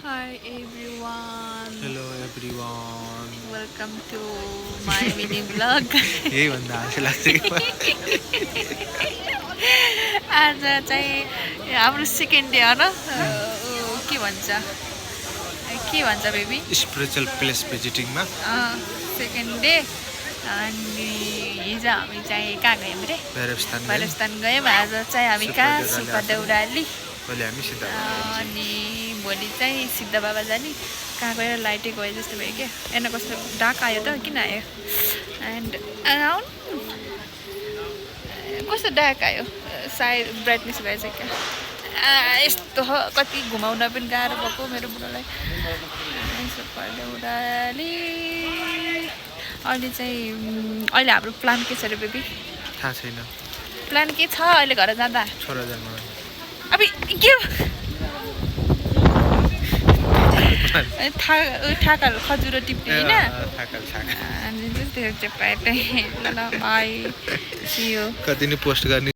Hi everyone, Hello everyone. welcome to my mini vlog. यही भन्दा हाँसो लाग्छ कि आज चाहिँ हाम्रो सेकेन्ड डे हो न के भन्छ बेबी स्पिरिचुअल प्लेस भिजिटिङमा सेकेन्ड डे अनि हिजो हामी चाहिँ कहाँ गयौँ रे भैरवस्थान गयौँ आज चाहिँ हामी कहाँ सुब्बा देउराली भोलि हामी सिद्ध अनि भोलि चाहिँ सिद्ध बाबा जाने कहाँ गएर लाइटै गयो जस्तो भयो क्या हेर्न कस्तो डार्क आयो त किन आयो एन्ड कस्तो डार्क आयो सायद ब्राइटनेस भएछ क्या यस्तो कति घुमाउन पनि गाह्रो भएको मेरो बुढालाई सुब्बा देउराली अहिले चाहिँ अहिले हाम्रो प्लान के छ रे बेबी थाहा छैन प्लान के छ अहिले घर जाँदा छोरा जन्म अब के ठाकाहरू खजुरो टिप्ने होइन अनि त्यस्तै ल बाई सी यू कति नै पोस्ट गर्ने